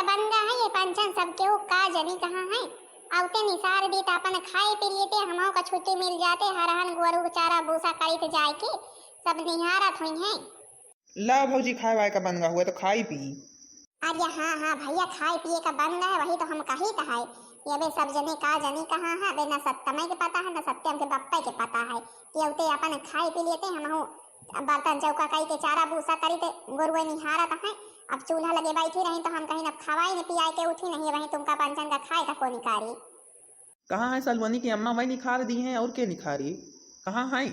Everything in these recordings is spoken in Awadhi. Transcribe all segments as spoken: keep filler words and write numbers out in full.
बन गा है ये पंचन सब केहू का जनी कहाँ है। अउते निसार दी त अपन खाए पी लिए ते हमहू का छुट्टी मिल जाते, हरहन गोरू के चारा भूसा करित जाए के सब निहारत हुई हैं। ला भौजी, खाए वाए का बन गा हुआ तो खाई पी। अरे हाँ, हाँ भैया, खाए पिए का बन गा है, वही तो हम कही त है। ये बे सब जने का जनी कहाँ है, बे न सत्यमय के पता है, न सत्यम के बप्पे के पता है। कि अउते अपन खाए पी लिए ते हमहू बर्तन चौका कई के चारा भूसा करी ते गोरुए निहारत है। अब चूल्हा लगे बैठी रही तो हम कहीं अब खवाई न पियाए के उठी नहीं, वहीं तुमका पंचन का खाए का को निकारी। कहाँ है सलवनी की अम्मा? वही निखार दी हैं, और के निखारी? कहाँ है?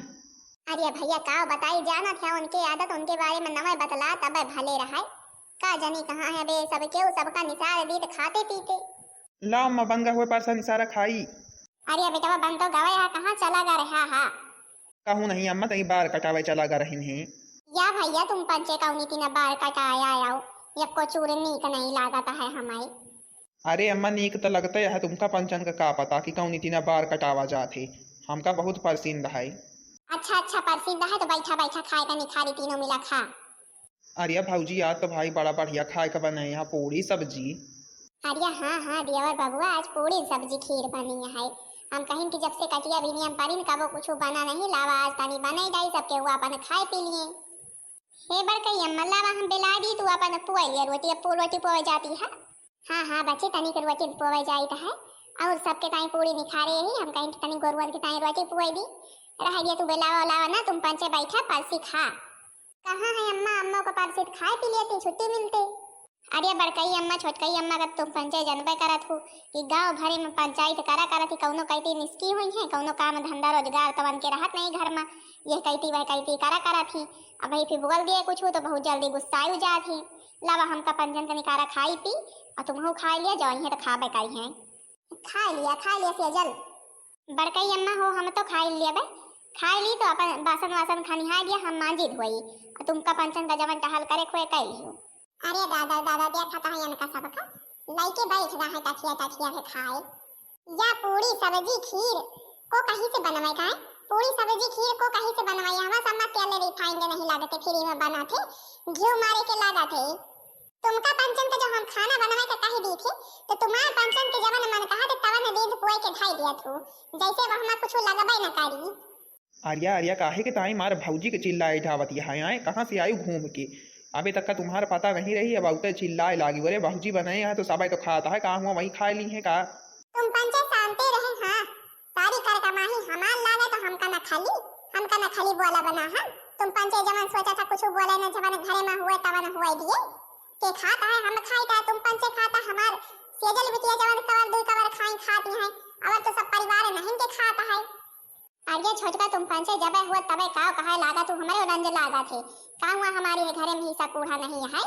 अरे भैया, का बताई, जानत है उनके आदत, उनके बारे में नवे बतला तबे भले रहे। का जनी कहाँ है बे, सब केहू सबका निसार दी त खाते पीते। ला अम्मा, बन गा हुए परसा निसारा खाई। अरे बेटवा, बन तो गवे है, कहाँ चला गा रहा हा? कहूँ नहीं अम्मा, तई बार कटावे चला गा रहिन है। या भैया, तुम पंचे कौनी तीन बार कटाया आओ, यक्को चूर नीक नहीं लागत है हमाई। अरे अम्मा, नीक त लगते है, तुमका पंचन का का पता कि कौनी तीन बार कटावा जात है। हमका बहुत परसिंद है। अच्छा, अच्छा, परसिंद है तो बैठा, बैठा खाए का निखारी तीनों मिला खा। अरे भौजी, आज तो भाई बड़ा बढ़िया खाए का बने यहाँ, पूरी सब्जी। अरे हाँ, हाँ, देवर बबुआ, आज पूरी सब्जी खीर बनी है। हम कहिन कि जब से कटिया बिनिया परिन कबो कुछ बना नहीं, लावा आज तनी बनाई जाई, सबके हुआ अपन खाए पी लिए। हे बड़कई अम्मा, लावा हम बेला दी, तू अपन पुआ लिया रोटी, अब पो-, रोटी पोए जाती है। हाँ, हाँ बच्ची, तनी के रोटी पोए जाइत है, और सबके ताई पूरी निखारे ही, हम कहिन कि तनी गोरुअन के ताई रोटी पोए दी। रह गया तू बेलावा लावा ना, तुम पंचे बैठा परसी खा। कहाँ है अम्मा? अम्मा को परसी त खाए पी लेती, छुट्टी मिलती। अरे बड़कई अम्मा, छोटकई अम्मा का तुम पंचे जनबे करत हो कि गांव भरे में पंचायत करा करत ही, कौनो कहती निसकी हुई है, कौनो काम धंधा रोजगार तवन के रहत नहीं घर में, यह कहती वह कहती करा करत ही। अब वही फिर बोल दिए कुछ तो बहुत जल्दी गुस्साई जात ही। लावा हमका पंचन के निकारा खाई पी, और तुमहू खाई लिया, जौन है तो खाबे करी हैं। खाई लिया, खाई लिया सेजल। बड़कई अम्मा हो, हम तो खाई लिया बे, खाई ली तो अपन बासन वासन खनिहा लिया, हम मांजी धोई, और तुमका पंचन का जवन टहल करे खोए कई लियो। अरे दादा, दादा, देखत है इनका सबका, लइके बैठ रहा है टठिया टठिया के खाए। या पूरी सब्जी खीर को कहीं से बनवाए का है? पूरी सब्जी खीर को कहीं से बनवाए? हमारे सब में तेल refined नहीं लागते, free में बनाते, घी मारे के लागते। तुमका पंचन के जो हम खाना बनवाए के कह दी थी, तो तुम्हारे पंचन के जवन मन कहा तो तवन दिन पुआई के ढाई दिया थू, जैसे वह में कुछ लगबे न करी। आर्या, आर्या, काहे के ताई मार भौजी के चिल्लाए ढावत यहाँ आए? कहाँ से आयु घूम के? अबे तक का तुम्हारा पता नहीं रही, अब आउते चिल्लाए लागी, "अरे भौजी बनाए हैं तो सब तो खाता है, का हुआ वही खाए ली है का?" तुम पंचे शांति रहे, हाँ, सारी कर कमाही हमार लागे तो हमका न खाली, हमका न खाली बोला बना हम। तुम पंचे जवन सोचा था कुछ बोले न, जवन घरे में हुए तवन हुए दिए। के खाता है हम खाई था, तुम पंचे खाता हमार सेजल बिटिया जवन कवर दुई कवर खाई खाती हैं, और तो सब परिवार नहीं के खाता है। अरे छोटका, तुम पंचे जबे हुआ तबे काव कहाए लागा तू, हमरे रंज लागा थे। का हुआ, हमारे घरे में हिस्सा कूढ़ा नहीं है?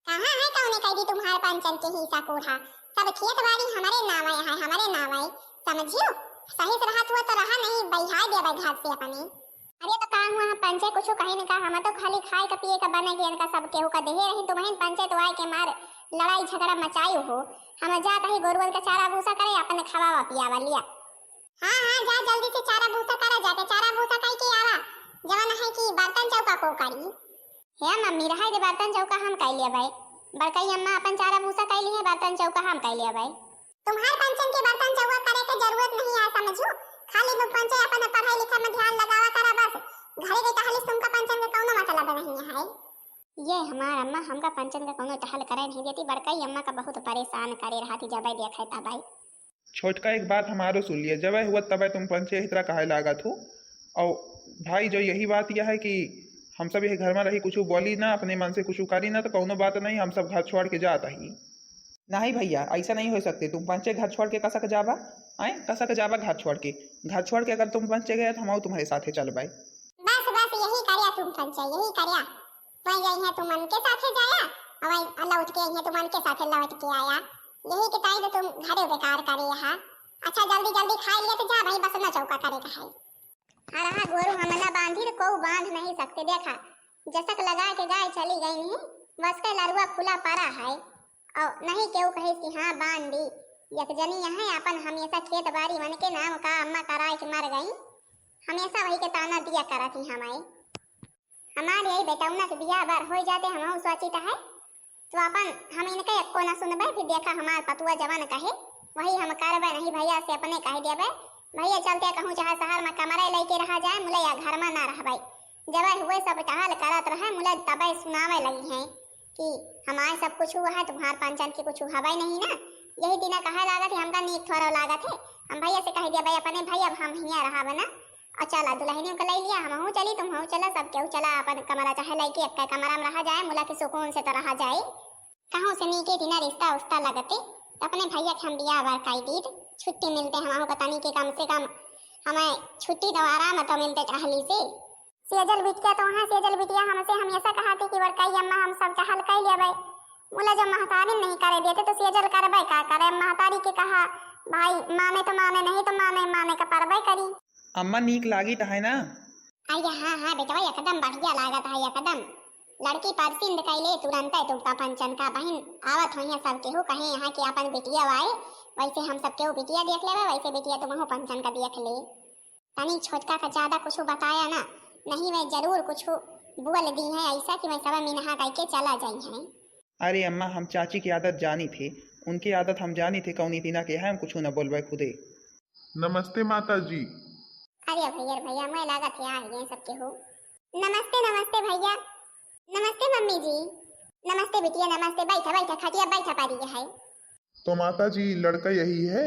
कहाँ है कौने कह दी तुम्हारे पंचन के हिस्सा कूढ़ा? सब खेत बाड़ी हमरे नावे है, हमरे नावे, समझियो? सही से रहत हुआ तो रहा, नहीं बहियाए देबे घर से अपने। अरे तो का हुआ, हम पंचे कुछ कहीं न का, हम तो खाली खाए का पिए का बने के इनका सब केहू का देहे रही, तुम्हें पंचे तो आए के मार लड़ाई झगड़ा मचाई हो। हम जात ही गोरुअन का चारा भूसा करे, अपने खवावा पियावा लिया। हाँ, हाँ, जा जल्दी से चारा भूसा करा, जाके चारा भूसा कई के आवा। जवन है कि बर्तन चौका को करी। हे मम्मी, रहाई दे, बर्तन चौका हम कई लेबै। बड़कई अम्मा अपन चारा भूसा कई ली है, बर्तन चौका हम कई लेबै। तुम्हार पंचन के बर्तन चौका करे के जरूरत नहीं है, समझू। खाली तुम पंचे अपन पढ़ाई लिखाई में ध्यान लगावा करा बस। घरे के टहली से तुमका पंचन के कौनो मतलब नहीं है। ये हमार अम्मा हमका पंचन के कौनो टहल करे नहीं देती, बड़कई अम्मा का बहुत परेशान करे रहती, जबै देखे तबै। छोटका, एक बात हमारो सुन लिया, जबै हुआ तबै तुम पंचे एही तरह कहे लागत हो। और भाई, जो यही बात यह है कि हम सब यही घर में रही, कुछ बोली ना, अपने मन से कुछ करी ना, तो कौनो बात नहीं, हम सब घर छोड़ के जात ही। नहीं भैया, ऐसा नहीं हो सकते, तुम पंचे घर छोड़ के कसक जाबा, आए कसक जाबा घर छोड़ के। घर छोड़ के अगर तुम पंचे गए तो हम तुम्हारे साथे चलबे। बस, बस, यही करिया तुम पंचे, यही करिया। वहीं गई है तुमन के साथे जाया, और वहीं लौट के आई है तुमन के साथे लौट के आया। यही के ताई तो तुम घरे बेकार करे यहाँ। अच्छा, जल्दी जल्दी खाई लिया तो जा भाई, बस न चौका करे का है। हरहा गोरू हम न बांधी तो कोऊ बांध नहीं सकते। देखा, जसक लगा के गाय चली गई नहीं, बस के लरुआ खुला पड़ा है। और नहीं केहू कहे कि हाँ बांध दी। एक जनी यहाँ अपन हमेशा खेत बाड़ी मन के नाम का अम्मा कराए के मर गई, हमेशा वही के ताना दिया करत ही हमारे। हमार यही बेटौना के बियाह बार होइ जाते, हमहू सोचित है। तो अपन हम इनके एक्को न सुनबे, फिर देखा हमार पतुआ जवन कहे वही हम करबे, नहीं भैया से अपने कह देबे, भैया चलते कहूँ चाहे शहर में कमरे लेके रहा जाए, मुले या घर में ना रहबे। जब हुए सब टहल करत रहे, मुले तबे सुनावे लगी हैं कि हमारे सब कुछ हुआ है, तुम्हार पंचन के कुछ हवे नहीं ना। यही दिना कहे लागत है, हमका नीक थोड़ा लागत है। हम भैया से कह देबे अपने, भैया अब हम हियाँ रहब ना, और चला दुलहनियों के ले लिया, हमहू चली, तुमहू चला, सब केहू चला अपन कमरा चाहे लेके एक कमरा में रहा जाए, मुला के सुकून से तो रहा जाए। कहूँ से नीके दिना रिश्ता उश्ता लगते, तो अपने भैया के हम बियाह बर काई दीत, छुट्टी मिलते हमहू का तनी के, कम से कम हमें छुट्टी तो आराम तो मिलते टहली से। सेजल बिटिया तो वहाँ, सेजल बिटिया हमसे हमेशा कहा थी कि बड़काई अम्मा हम सब टहल कर लेबे, मुला जो महतारी नहीं करे देते तो सेजल करबे का करे, महतारी के कहा भाई माने तो माने, नहीं तो माने, माने का परबे करी। अम्मा नीक लागित है ना? अरे हाँ हाँ बेटवा, एकदम बढ़िया लागत है, एकदम। लड़की परसिंद कैले तुरंत है तुमका पंचन का बहिन आवत होइया सब केहू कहे यहाँ कि अपन बिटिया आए, वैसे हम सब केहू बिटिया देख लेबे, वैसे बिटिया तुमहू पंचन का देख ले। तनी छोटका का ज्यादा कुछ बताया ना, नहीं मैं जरूर कुछ बोल दी है ऐसा कि मैं सब मिनहा करके चला जाई है। अरे अम्मा, हम चाची की आदत जानी थे, उनकी आदत हम जानी थे, कौनी दिना के है, हम कुछ न बोलबे खुदे। नमस्ते माता जी। अरे भैया, भैया, मैं लागत है आ गए सब केहू। नमस्ते, नमस्ते भैया, नमस्ते मम्मी जी, नमस्ते बिटिया, नमस्ते। बैठा, बैठा, खटिया बैठा पारी है। तो माता जी, लड़का यही है?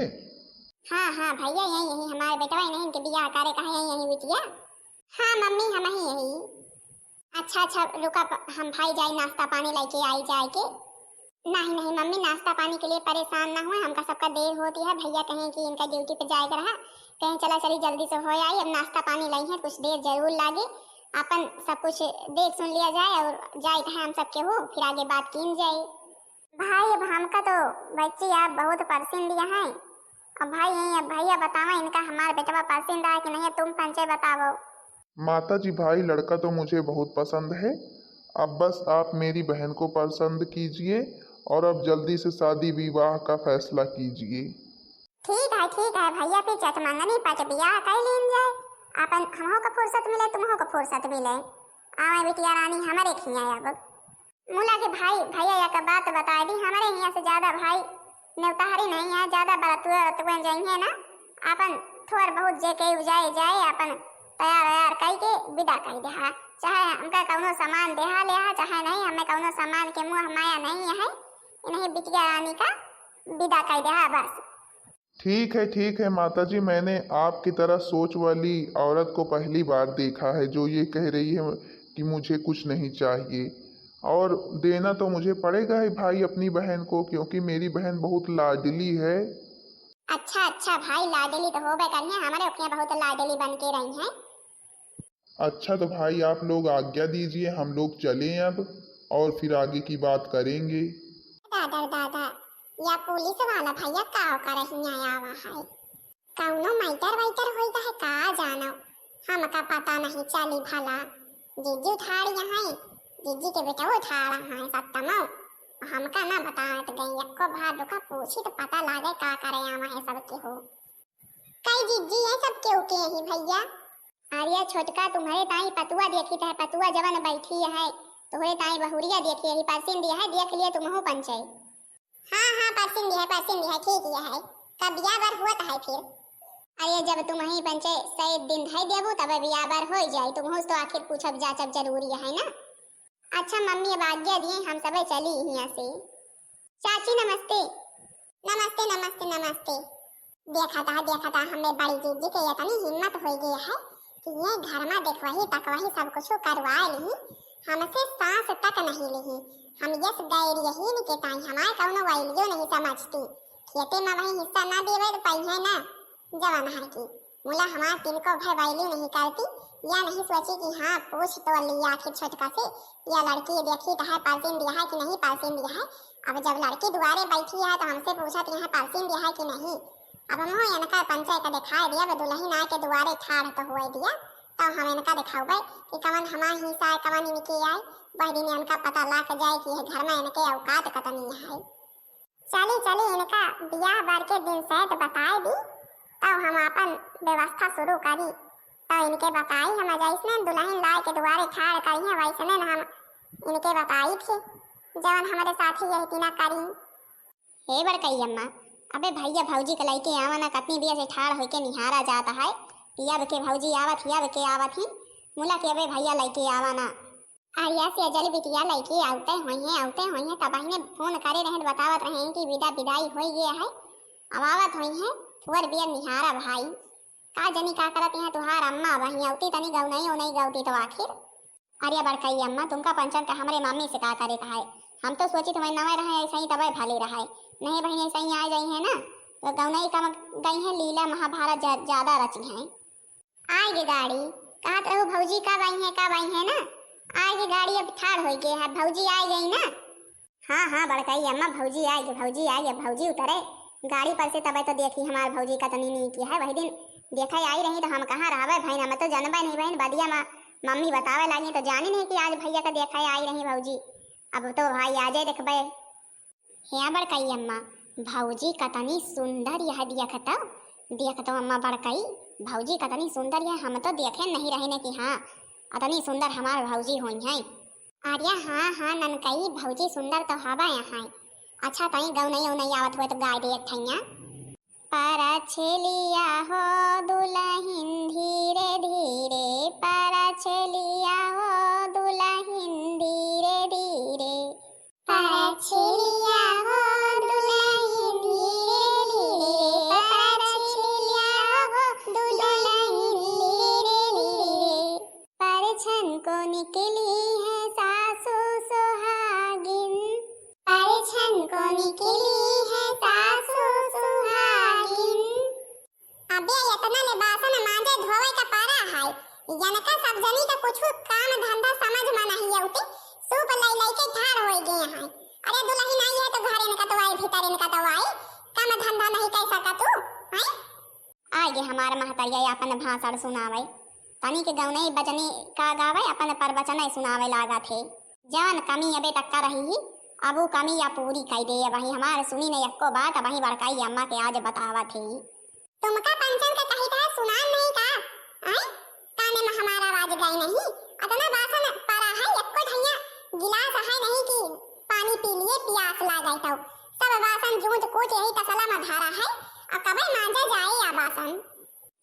हाँ, हाँ भैया, यही, यही हमारे बेटवा, इन्हीं के बियाह करे का है, यही, यही बिटिया। हाँ मम्मी, हम ही यही। अच्छा, अच्छा, रुका, प-, हम भाई जाई नाश्ता पानी लेके आई जाए के। नहीं, नहीं मम्मी, नाश्ता पानी के लिए परेशान ना हुए, हमका सबका देर होती है। भैया कहें कि इनका ड्यूटी पे जाए के रहा, कहें चला चली जल्दी से हो आई, अब नाश्ता पानी लई है, कुछ देर जरूर लागे, अपन सब कुछ देख सुन लिया जाए और जाए कहे हम सब केहू, फिर आगे बात कीन जाए। भाई, अब हमका तो बच्ची आप बहुत पसंद दिया है। अब भाई, ये अब भैया बतावा, इनका हमार बेटवा पसंद आए कि नहीं, तुम पंचे बतावो। माता जी, भाई, लड़का तो मुझे बहुत पसंद है। अब बस आप मेरी बहन को पसंद कीजिए और अब जल्दी से शादी विवाह का फैसला कीजिए। ठीक है, ठीक है भैया, फिर चट मंगनी पट बियाह कर लीन जाए, अपन हमहू का फुर्सत मिले, तुमहू का फुर्सत मिले। आवे बिटिया रानी हमरे खिया अब। मुला के भाई, भैया एक बात बताए दी, हमरे हियाँ से ज्यादा भाई नेवताहरी नहीं है, ज्यादा बरतुए रतुए जइहे ना, अपन थोड़ बहुत जे के जाए जाए, अपन तैयार वैयार कई के विदा कई देहा, चाहे हमका कौनो सामान देहा लेहा, चाहे नहीं, हमें कौनो सामान के मोह माया नहीं है, इन्हीं बिटिया रानी का विदा कई देहा बस। ठीक है, ठीक है माता जी, मैंने आपकी तरह सोच वाली औरत को पहली बार देखा है जो ये कह रही है कि मुझे कुछ नहीं चाहिए, और देना तो मुझे पड़ेगा ही भाई अपनी बहन को, क्योंकि मेरी बहन बहुत लाडली है। अच्छा, अच्छा भाई, लाडली तो होबे करिए, हमारे ओखियाँ बहुत लाडली बन के रही हैं। अच्छा तो भाई, आप लोग आज्ञा दीजिए, हम लोग चलें अब और फिर आगे की बात करेंगे। दादा, दादा, या पुलिस वाला भैया का करे हियाँ आवा है? कौनो मैटर वैटर होई है का जानो, हमका पता नहीं चली भला। जीजी ठाड़ यहाँ, जीजी के बेटवो ठाड़ है सत्तमो, हमका ना बतावत गई, एको बार रुका पूछी तो पता लागे का करे आवा है सब केहू। कई जीजी, ये सब केहू के ही भैया? अरे छोटका, तुम्हरे ताई पतुआ देखी त है, पतुआ जवन बैठी है, तोहरे ताई बहुरिया देखी है, परसिन दिया है, देख लिए तुमहू पंचे। हाँ, हाँ, परसिन दिया है, परसिन दिया है, ठीक ही है। कब बिया बर हुआ है फिर? अरे जब तुम ही पंचे सैत दिन धई देबू, तब बिया बर हो जाई, तुमहू तो आखिर पूछब जाचब जरूरी है ना। अच्छा मम्मी, अब आज्ञा दिए, हम सबे चली हियाँ से। चाची नमस्ते। नमस्ते, नमस्ते, नमस्ते। देखा था, देखा था, हमें बड़ी जीजी के इतनी हिम्मत हो गई है कि ये घर में देखवही तकवही सब कुछ करवा ली, हमसे सांस तक नहीं ली। हम यस गैर यही के ताई हमारे कौनो वैल्यू नहीं समझती। खेते में वही हिस्सा ना देवे तो पाई है ना, जवन है की मुला हमार तिनको भर वैल्यू नहीं करती, या नहीं सोची कि हाँ, पूछ तो ली आखिर छोटका से, या लड़की देखी तो है, परसिन दिया है कि नहीं परसिन दिया है। अब जब लड़की दुआरे बैठी है, तो हमसे पूछत यहाँ परसिन दिया है कि नहीं। अब हम इनका पंचे का दिखाई दिया, अब दुल्हन आके दुआरे ठाड़ तो हुए दिया, तो हम इनका दिखाउबे कि कवन हमार हिस्सा है, कवन इनके आए। वह दिन इनका पता लग जाए कि यह घर में इनके औकात कतनी है। चली, चली, इनका बियाह बर के दिन सैत बताए दी, तब हम आपन व्यवस्था शुरू करी। तो इनके बताई, हम जैसने दुल्हन लाए के दुआरे ठाड़ करी हैं, वैसने न हम इनके बताई थी। जवन हमरे साथे यही तिना करी। हे बड़कई अम्मा, अबे भइया भौजी के लइके आवा ना, कतनी बिया से ठाड़ होइके निहारा जात है कि अब के भौजी आवत ही, अब के आवत ही, मुला के अबे भइया लइके आवा ना। अरिया से अजल बिटिया लइके आवते होइहें, आवते होइहें, तबहिने फोन करे रहें, बतावत रहें कि विदा विदाई होइ गया है, अब आवत होइहें, थोर बिया निहारा भाई। का जनी का करत हैं तुहार अम्मा, वहीं आवती तनी गौनई उनई गौती तो आखिर। अरे बड़कई अम्मा, तुमका पंचन का हमरे मम्मी से का करे का है? हम तो सोचित वही नवे रहे, ऐसे ही तबे भले रहे। नहीं बहिन, ऐसे ही आ जाई है ना, तो गौनई कम गई है, लीला महाभारत जा-, ज्यादा रची हैं। आए गे गाड़ी, कहत रहू भौजी कब आई है, कब आई है ना? आए गे गाड़ी, अब ठाड़ होई गे है, भौजी आ गई ना? हाँ, हाँ, बड़कई अम्मा, भौजी आए गे, भौजी आए गे, भौजी उतरे गाड़ी पर से, तबे तो देखी हमार भौजी कतनी नीक है। वही दिन देखे आई रही तो हम कहाँ रहबे बहिन, हम तो जनबे नहीं बहिन, बदिया मा-, मम्मी बतावे लागी तो जानी नहीं कि आज भइया का देखे आई रही भौजी। अब तो भाई आजे देखबे। हे बड़कई अम्मा, भौजी कतनी सुंदर यह, देखत, देखत अम्मा बड़कई, भौजी कतनी सुंदर यह, हम तो देखे नहीं रहे ने कि हाँ, अतनी सुंदर हमार भौजी होई हैं। अरे हाँ, हाँ, ननकई भौजी सुंदर तो हवा यहाँ। अच्छा, तई गौनई उनई आवत हुए तो गाय दे एक ठैया। परछेलिया हो दुलहिन धीरे धीरे, परछेलिया हो दुलहिन धीरे धीरे। परछेलिया हो दुलहिन धीरे धीरे, परछेलिया हो दुलहिन धीरे धीरे। परछन को निकली है सासू सुहागिन, परछन को निकली है सासू सुहागिन। अबे इतना ले बासन मांजे धोवे का पारा है, यनका सब जनी का कुछ काम धंधा समझ में नहीं आउते, सूप लई लई के ठाड़ होई गए हैं। अरे दुलहिन आई है तो घर इनका तो आई, भीतर इनका तो आई, काम धंधा नहीं कर सका तू, हैं? आगे हमार महतरिया आपन भाषण सुनावे, तनी के गौनई बजनी का गावे, अपन प्रवचन सुनावे लागत है। जवन कमी अबे तक का रही ही, अब वो कमी या पूरी कई दे। अबही हमार सुनी न एक्को बात, अबही बड़काई अम्मा के आज बतावत है। तुमका पंचन के कही था, सुनान नहीं का? आय? काने में हमार आवाज गई नहीं? अतना बासन पड़ा है, एक्को ढैया गिलास है नहीं कि पानी पी लिए, पियास लागे तो। सब बासन जूझ कूच यही तसला में धरा है, आ कबे मांजा जाए या बासन?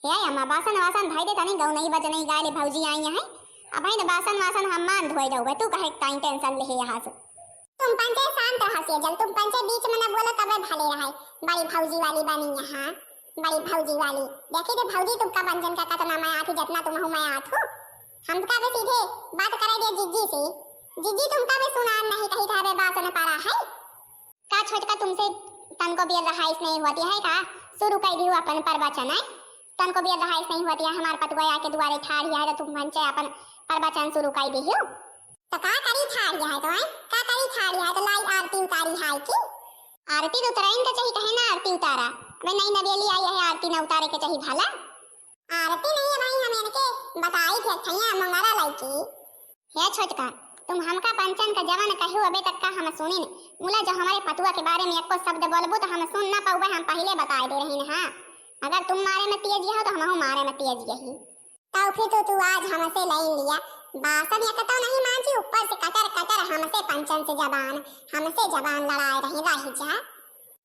हे अम्मा, बासन वासन धई दे, तनी गौनई बजनई गाय ले भौजी आई हैं। अबहिन बासन वासन हम मान धोए जाऊबे, तू काहे ताई tension ले है यहाँ से? तुम पंचे शांत रहा सेजल, तुम पंचे बीच में न बोलो तबे भले रहे। बड़ी भौजी वाली बनी यहाँ, बड़ी भौजी वाली। देखी दे भौजी तुमका पंचन का कतना मैं आती, जितना तुम हो मैं आत हो। हम का बे सीधे बात करे दे जिज्जी से। जिज्जी तुमका बे सुनान नहीं कही था बे बासन पड़ा है। का छोटका तुमसे तनको बियर रहाइश नहीं होती है का? शुरू कर दियो अपन प्रवचन है। तनको बियर रहाइश नहीं होती है, हमार पतुआ आके दुआरे ठाड़ है तो तुम पंचे अपन प्रवचन शुरू कर दियो। तो का करी ठाड़ है तो, हैं? का करी ठाड़ है तो लाई आरती उतारी है की? आरती तो उतराइन का चाहिए, कहे ना आरती उतारा। मैं नई नवेली आई है, आरती ना उतारे के चाहिए भला। आरती नहीं है भाई, हम इनके बताई थे, थैया मंगरा लड़की। हे छोटका, तुम हमका पंचन का जवन कहो अबे तक का हम सुनिन, मुला जो हमारे पतुआ के बारे में एको शब्द बोलबू तो हम सुन ना पाउबे, हम पहले बताए दे रही हाँ। अगर तुम मारे में तेज हो तो हमहू मारे में तेज यही। तब फिर तो तू आज हमसे लई लिया, बासन एक तो नहीं मांजी, ऊपर से कटर कटर हमसे पंचन से जबान, हमसे जबान लड़ाए रही, रही जा।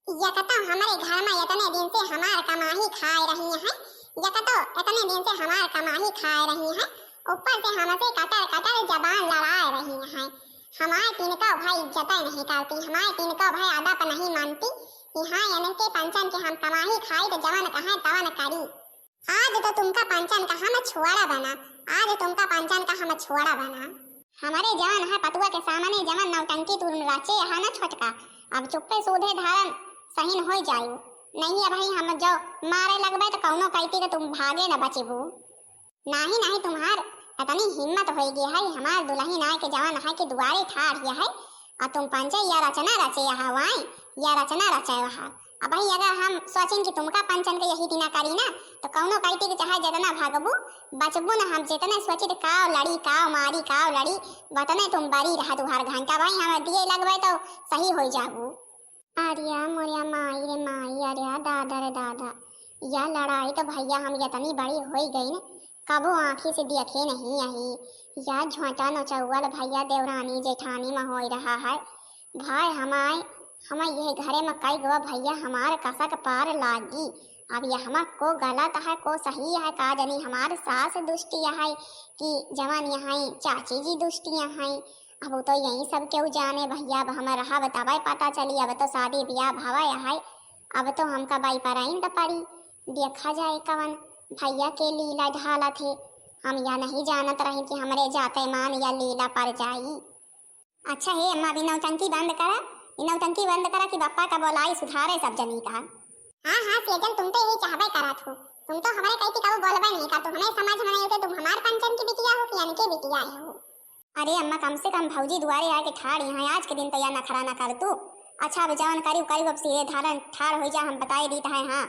एक तो हमरे घर में इतने दिन से हमार कमाही खाए रही हैं, एक तो इतने दिन से हमार कमाही खाए रही हैं, ऊपर से हमसे कटर कटर जबान लड़ाए रही हैं। हमार तिनका भाई इज्जत नहीं करती, हमार तिनका भाई अदब नहीं मानती कि हाँ, इनके पंचन के हम कमाही खाई तो जवन कहें तवन करी। आज तो तुमका पंचन का हम छोड़ा बना, आज तुमका पंचन का हम छोड़ा बना। हमरे जवन है पतुआ के सामने जवन नौटंकी तू रचे है ना छोटका, अब चुप्पे सूधे धारन सहीन हो जायु। नहीं अबही हम जो मारे लगबे तो कौनो कैती के तुम भागे न बचबू। नाही, नाही, तुम्हार इतनी हिम्मत होई गई है, हमार दुलहिन आए के जवन है के दुआरे ठाड़ हिया है, और तुम पंचे या रचना रचे है, वाई या रचना रचे है। अबही अगर हम सोचिन कि तुमका पंचन के यही दिना करी ना, तो कौनो कैती के चाहे जितना भागबू, बचबू ना। हम जितने सोचित काव लड़ी, काव मारी, काव लड़ी, वतने तुम बरी रहा दुहार घंटा। भाई हम दिए लगबे तो सही हो जाबू। अरिया मोरिया माई रे माई, अरिया दादा रे दादा, या लड़ाई तो भैया हम इतनी बड़ी होई गई न, कबो आँखी से देखे नहीं अही। या झोंटा नचौवल भैया देवरानी जेठानी में होई रहा है। भाई हमाय, हमाय यह घरे में कई गो भैया हमार कसक पार लागी। अब यहमा को गलत है, को सही है, का जानी हमार सास दुष्टी है कि जवन यहाँ चाची जी दुष्टियाँ हैं। अब वो तो यही सब केहू जाने भैया, अब हम रहब तबे पता चली। अब तो शादी ब्याह भवा है, अब तो हमका बाई पराइन का पड़ी। देखा जाए कवन भैया के लीला ढालत है। हम या नहीं जानत रही कि हमरे जाते मान या लीला पर जाई। अच्छा हे अम्मा, अभी नौटंकी बंद करा, ई नौटंकी बंद करा कि बप्पा का बोलाई सुधारे सब जनी का। हाँ हाँ सेजल, तुम तो यही चाहबे करत हो, तुम तो हमारे कही कि कबो बोलबे नहीं कर, तुम हमें समझ में नहीं होते, तुम हमार पंचन की बिटिया हो कि इनके बिटिया हो? अरे अम्मा, कम से कम भौजी दुआरे आके ठाड़ यहाँ, आज के दिन तो या नखरा ना कर तू। अच्छा अब जवन करी करी, अब सीधे धारण ठाड़ हो जा, हम बताए दीत है। हाँ,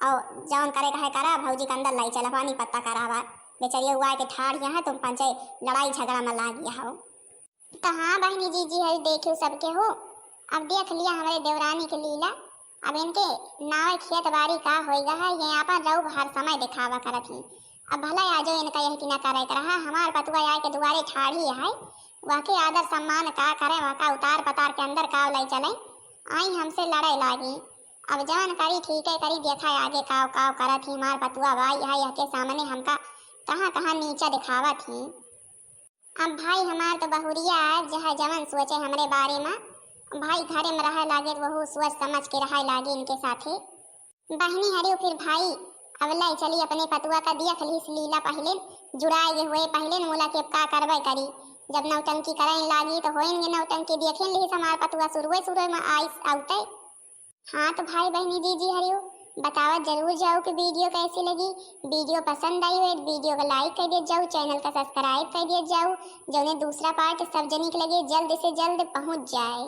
और जवन करे कहे करा, भौजी के अंदर लाई चला, पानी पत्ता करावा। बेचारी हुआ के ठाड़ यहाँ, तुम पंचे लड़ाई झगड़ा में लाग गया हो। तो हाँ बहनी जीजी है, देखियो सबके हो। अब देख लिया हमरे देवरानी के लीला। अब इनके नावे खेत बाड़ी का होइगा है, ये आपन रऊ हर समय दिखावा करत ही। अब भला आजो इनका यह टीना करे के रहा, हमार पतुआ आए के दुआरे ठाड़ी है, वह के आदर सम्मान का करे, वह का उतार पतार के अंदर का लाई चले, आई हमसे लड़े लागी। अब जवन करी ठीक है करी, देखा आगे काव काव करत ही हमार पतुआ बाई है, यह के सामने हमका कहाँ कहाँ नीचा दिखावत ही। अब भाई हमार तो बहुरिया है, जह जवन सोचे हमरे बारे में। भाई घरे में रहे लागे तो वहू सोच समझ के रहे लागे इनके साथे। बहनी हरियो फिर भाई, अब ले चली अपने पतुआ का दिया खलीस लीला पहले, जुड़ाए गए हुए पहले मोला के अब का करबे करी। जब नौटंकी करे लागी तो होइन गे नौटंकी, देखे लीस हमार पतुआ शुरुए शुरुए में आइस आउते। हाँ तो भाई बहनी जीजी हरियो, बतावा जरूर जाओ कि वीडियो कैसी लगी। वीडियो पसंद आई हो तो वीडियो को लाइक कर दिया जाओ, चैनल का सब्सक्राइब कर दिया जाओ, जौने दूसरा पार्ट सब जनी के लगे जल्द से जल्द पहुँच जाए।